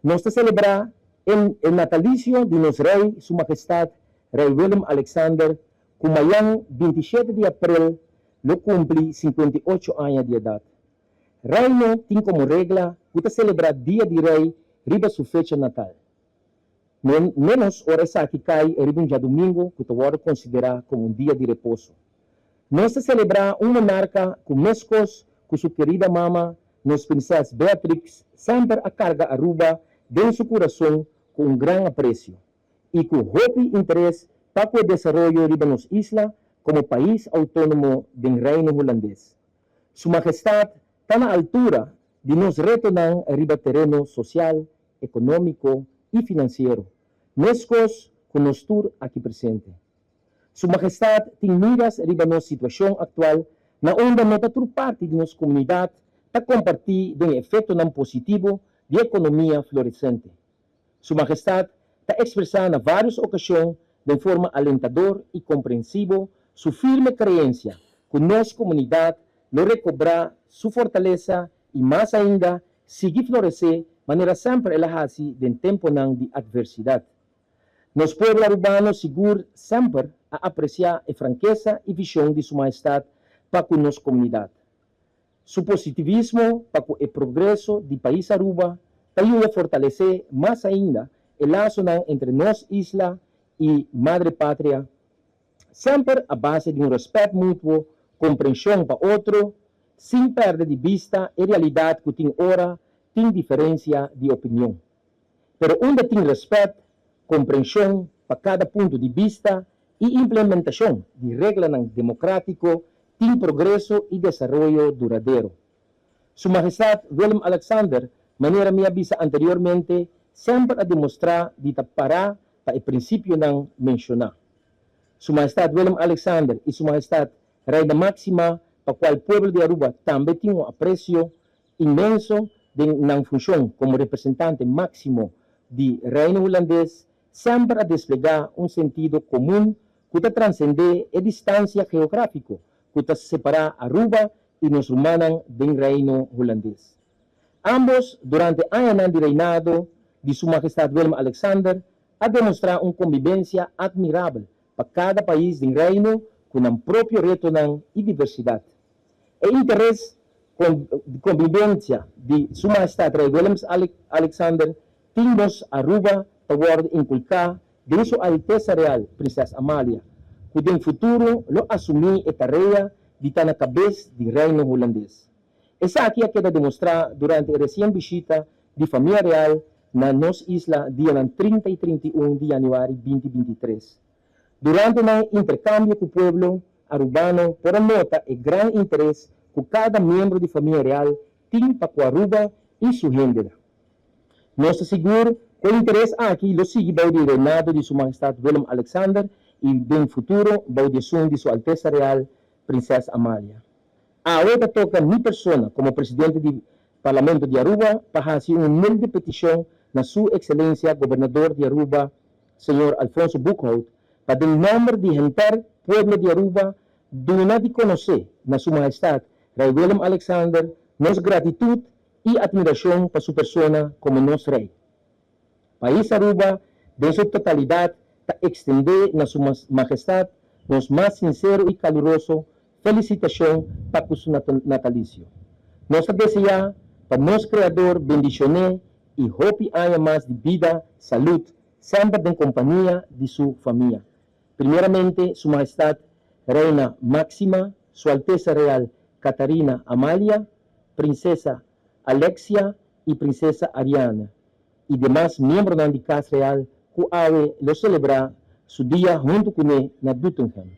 Nos ta selebrá e natalisio di nos Rei Su Mahestat Rei Willem Alexander ku mayan 27 di aprel lo kumpli 58 aña di edat. Reino tin komo regla ku ta selebrá Dia di Rei riba su fecha natal. Ménos ora esaki kai riba un djadumingu ku ta wòrdu konsiderá komo un dia di reposo. Nos ta selebrá un monarka ku meskos ku su kerida mama, nos Prinses Beatrix, semper a karga Aruba den su kurason ku un gran apresio i ku hopi interes pa ku e desaroyo riba nos isla komo pais outónomo den Reino Hulandes. Su Mahestat ta na altura di nos retonan riba tereno sosial, ekonómiko i finansiero, meskos ku nos tur aki presente. Su Mahestat tin miras riba nos situashon aktual na unda no ta tur parti di nos komunidat ta kompartí den e efektonan positivo di ekonomia floresente. Su Mahestat ta ekspresá na vários okashon den forma alentador i komprensivo su firme kreensia ku nos komunidat lo rekobrá su fortalesa i mas ainda sigui floresé manera semper el a hasi den temponan di atversidat. Nos pueblo arubano sigur semper a apresiá e frankesa i vishon di Su Mahestat pa ku nos komunidat. Su positivismo pa ku e progreso di pais Aruba ta yuda fortalesé mas ainda e lasonan entre nos isla i Madre Patria, semper a base di un rèspèt mutuo, komprenshon pa otro, sin pèrdè di bista e realidat ku tin ora tin diferensia di opinion. Pero unda tin rèspèt, komprenshon pa kada punto di bista i implementashon di reglanan demokrátiko, tin progreso i desaroyo duradero. Su Mahestat Willem Alexander, manera mi a bisa anteriormente, semper a demostrá di ta pará pa e prinsipionan menshoná. Su Mahestat Willem Alexander i Su Mahestat Reina Máxima, pa kual pueblo di Aruba tambe tin un apresio inmenso den nan funshon komo representante máksimo di Reino Hulandes, semper a desplegá un sentido komun ku ta transendé e distansia geográfiko ku ta separá Aruba i nos rumannan den Reino Hulandes. Ámbos, durante añanan di reinado di Su Mahestat Willem Alexander, a demostrá un kombibensia atmirabel pa kada pais den Reino ku nan propio retonan i diversidat. E interes di kombibensia di Su Mahestat Rei Willem Alexander tin nos Aruba ta wòrdu inkulká den Su Altesa Real Prinses Amalia, ku den futuro lo asumí e tarea di ta na kabes di Reino Hulandes. Esaki a keda demostrá durante e resien bishita di Famia Real na nos isla dianan 30 i 31 di yanüari 2023. Durante nan interkambio ku pueblo arubano por a nota e gran interes ku kada miembro di Famia Real tin pa ku Aruba i su hendenan. Nos ta sigur ku e interes aki lo sigui bou di reinado di Su Mahestat Willem Alexander i den futuro bou di esun di Su Altesa Real Prinses Amalia. Awe ta toka mi persona komo presidente di Parlamento di Aruba pa hasi un humilde petishon na Su Ekselensia Gobernador di Aruba Señor Alfonso Boekhoudt pa den nòmber di henter pueblo di Aruba duna di konosé na Su Mahestat Rei Willem Alexander nos gratitut i atmirashon pa su persona komo nos Rei. Pais Aruba den su totalidat ta ekstendé na Su Mahestat nos mas sinsero i kaluroso felisitashon pa ku su natalisio. Nos ta deseá pa nos Kreador bendishoné i hopi aña mas di bida, salud, semper den kompania di su famia. Primeramente Su Mahestat Reina Máxima, Su Altesa Real Catharina Amalia, Prinsesa Alexia i Prinsesa Ariane i demas miembronan di Kas Real ku awe lo selebrá su dia huntu kuné na Doetinchem.